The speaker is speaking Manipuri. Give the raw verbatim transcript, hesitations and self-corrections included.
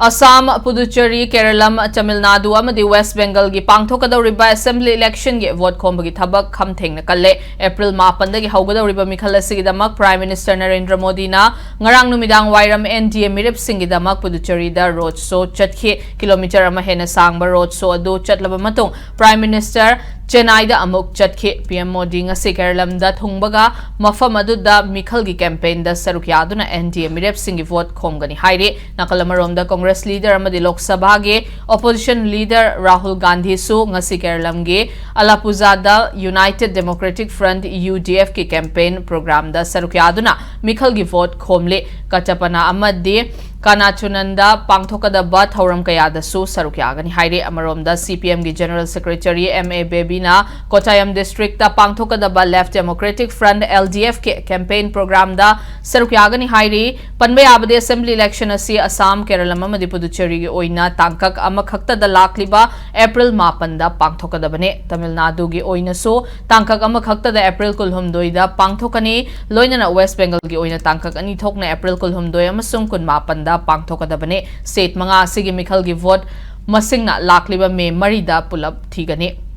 ꯑꯁꯥꯝ, ꯄꯨꯗꯨꯆꯦꯔꯤ, ꯀꯦꯔꯂꯝ, ꯇꯥꯃꯤꯜ ꯅꯥꯗꯨ ꯑꯃꯗꯤ ꯋꯦꯁ꯭ꯠ ꯕꯦꯡꯒꯜꯒꯤ ꯄꯥꯡꯊꯣꯛꯀꯗꯧꯔꯤꯕ ꯑꯦꯁꯦꯝꯕ꯭ꯂꯤ ꯏꯂꯦꯛꯁꯟꯒꯤ ꯚꯣꯠ ꯈꯣꯝꯕꯒꯤ ꯊꯕꯛ ꯈꯝ ꯊꯦꯡꯅ ꯀꯜꯂꯦ꯫ ꯑꯦꯄ꯭ꯔꯤꯜ ꯃꯥꯄꯟꯗꯒꯤ ꯍꯧꯒꯗꯧꯔꯤꯕ ꯃꯤꯈꯜ ꯑꯁꯤꯒꯤꯗꯃꯛ ꯄ꯭ꯔꯥꯏꯝ ꯃꯤꯅꯤꯁꯇꯔ ꯅꯔꯦꯟꯗ꯭ꯔ ꯃꯣꯗꯤꯅ ꯉꯔꯥꯡ ꯅꯨꯃꯤꯗꯥꯡ ꯋꯥꯏꯔꯝ ꯑꯦꯟ ꯗꯤ ꯑꯦ ꯃꯤꯔꯦꯞꯁꯤꯡꯒꯤꯗꯃꯛ ꯄꯨꯗꯨꯆꯦꯔꯤꯗ ꯔꯣꯗ ꯁꯣ ꯆꯠꯈꯤ꯫ ꯀꯤꯂꯣꯃꯤꯇꯔ ꯑꯃ ꯍꯦꯟꯅ ꯁꯥꯡꯕ ꯔꯣꯗ ꯁꯣ ꯑꯗꯨ ꯆꯠꯂꯕ ꯃꯇꯨꯡ ꯄ꯭ꯔꯥꯏꯝ ꯃꯤꯅꯤꯁꯇꯔ ꯆꯦꯟꯅꯥꯏꯗ ꯑꯃꯨꯛ ꯆꯠꯈꯤ꯫ ꯄꯤ ꯑꯦꯝ ꯃꯣꯗꯤ ꯉꯁꯤ ꯀꯦꯔꯂꯝꯗ ꯊꯨꯡꯕꯒ ꯃꯐꯝ ꯑꯗꯨꯗ ꯃꯤꯈꯜꯒꯤ ꯀꯦꯝꯄꯦꯟꯗ ꯁꯔꯨꯛ ꯌꯥꯗꯨꯅ ꯑꯦꯟ ꯗꯤ ꯑꯦ ꯃꯤꯔꯦꯞꯁꯤꯡꯒꯤ ꯚꯣꯠ ꯈꯣꯝꯒꯅꯤ ꯍꯥꯏꯔꯤ꯫ ꯅꯥꯀꯜ ꯑꯃꯔꯣꯝꯗ ꯀꯣꯡꯒ꯭ꯔꯦꯁ ꯂꯤꯗꯔ ꯑꯃꯗꯤ ꯂꯣꯛ ꯁꯚꯥꯒꯤ ꯑꯣꯄꯣꯖꯤꯁꯟ ꯂꯤꯗꯔ ꯔꯥꯍꯨꯜ ꯒꯥꯟꯙꯤꯁꯨ ꯉꯁꯤ ꯀꯦꯔꯂꯝꯒꯤ ꯑꯂꯥꯄꯨꯖꯥꯗ ꯌꯨꯅꯥꯏꯇꯦꯗ ꯗꯦꯃꯣꯀ꯭ꯔꯦꯇꯤꯛ ꯐ꯭ꯔꯟꯠ, ꯌꯨ ꯗꯤ ꯑꯦꯐꯀꯤ ꯀꯦꯝꯄꯦꯟ ꯄ꯭ꯔꯣꯒ꯭ꯔꯥꯝꯗ ꯁꯔꯨꯛ ꯌꯥꯗꯨꯅ ꯃꯤꯈꯜꯒꯤ ꯚꯣꯠ ꯈꯣꯝꯂꯤ꯫ ꯀꯆꯄꯅ ꯑꯃꯗꯤ ꯀꯥꯅꯥꯆꯨꯅꯟꯗ ꯄꯥꯡꯊꯣꯛꯀꯗꯕ ꯊꯧꯔꯝ ꯀꯌꯥꯗꯁꯨ ꯁꯔꯨꯛ ꯌꯥꯒꯅꯤ ꯍꯥꯏꯔꯤ꯫ ꯑꯃꯔꯣꯝꯗ ꯁꯤ ꯄꯤ ꯑꯦꯝꯒꯤ ꯖꯦꯅꯔꯦꯜ ꯁꯦꯀ꯭ꯔꯦꯇꯔꯤ ꯑꯦꯝ ꯑꯦ ꯕꯦꯕꯤꯅ ꯀꯣꯆꯥꯌꯝ ꯗꯤꯁꯇ꯭ꯔꯤꯛꯇ ꯄꯥꯡꯊꯣꯛꯀꯗꯕ left democratic front, L D ꯑꯦꯐꯀꯤ ꯀꯦꯝꯄꯦꯟ ꯄ꯭ꯔꯣꯒ꯭ꯔꯥꯝꯗ ꯁꯔꯨꯛ ꯌꯥꯒꯅꯤ ꯍꯥꯏꯔꯤ꯫ ꯄꯟꯕ ꯌꯥꯕꯗꯤ, ꯑꯦꯁꯦꯝꯕ꯭ꯂꯤ ꯏꯂꯦꯛꯁꯟ ꯑꯁꯤ ꯑꯁꯥꯝ, ꯀꯦꯔꯂꯝ ꯑꯃꯗꯤ ꯄꯨꯗꯨꯆꯦꯔꯤꯒꯤ ꯑꯣꯏꯅ ꯇꯥꯡꯀꯛ ꯑꯃꯈꯛꯇꯗ ꯂꯥꯛꯂꯤꯕ ꯑꯦꯄ꯭ꯔꯤꯜ ꯃꯥꯄꯟꯗ ꯄꯥꯡꯊꯣꯛꯀꯗꯕꯅꯤ꯫ ꯇꯥꯃꯤꯜ ꯅꯥꯗꯨꯒꯤ ꯑꯣꯏꯅꯁꯨ ꯇꯥꯡꯀꯛ ꯑꯃꯈꯛꯇꯗ ꯑꯦꯄ꯭ꯔꯤꯜ ꯀꯨꯟꯍꯨꯝꯗꯣꯏꯗ ꯄꯥꯡꯊꯣꯛꯀꯅꯤ꯫ ꯂꯣꯏꯅꯅ ꯋꯦꯁ꯭ꯠ ꯕꯦꯡꯒꯜꯒꯤ ꯑꯣꯏꯅ ꯇꯥꯡꯀꯛ ꯑꯅꯤ ꯊꯣꯛꯅ ꯑꯦꯄ꯭ꯔꯤꯜ ꯀꯨꯟꯍꯨꯝꯗꯣꯏ ꯑꯃꯁꯨꯡ ꯀꯨꯟꯃꯥꯄꯟꯗ ꯄꯥꯡꯊꯣꯛꯀꯗꯕꯅꯤ꯫ ꯁ꯭ꯇꯦꯠ ꯃꯉꯥ ꯑꯁꯤꯒꯤ ꯃꯤꯈꯜꯒꯤ ꯚꯣꯠ ꯃꯁꯤꯡꯅ ꯂꯥꯛꯂꯤꯕ ꯃꯦ ꯃꯔꯤꯗ ꯄꯨꯂꯞ ꯊꯤꯒꯅꯤ꯫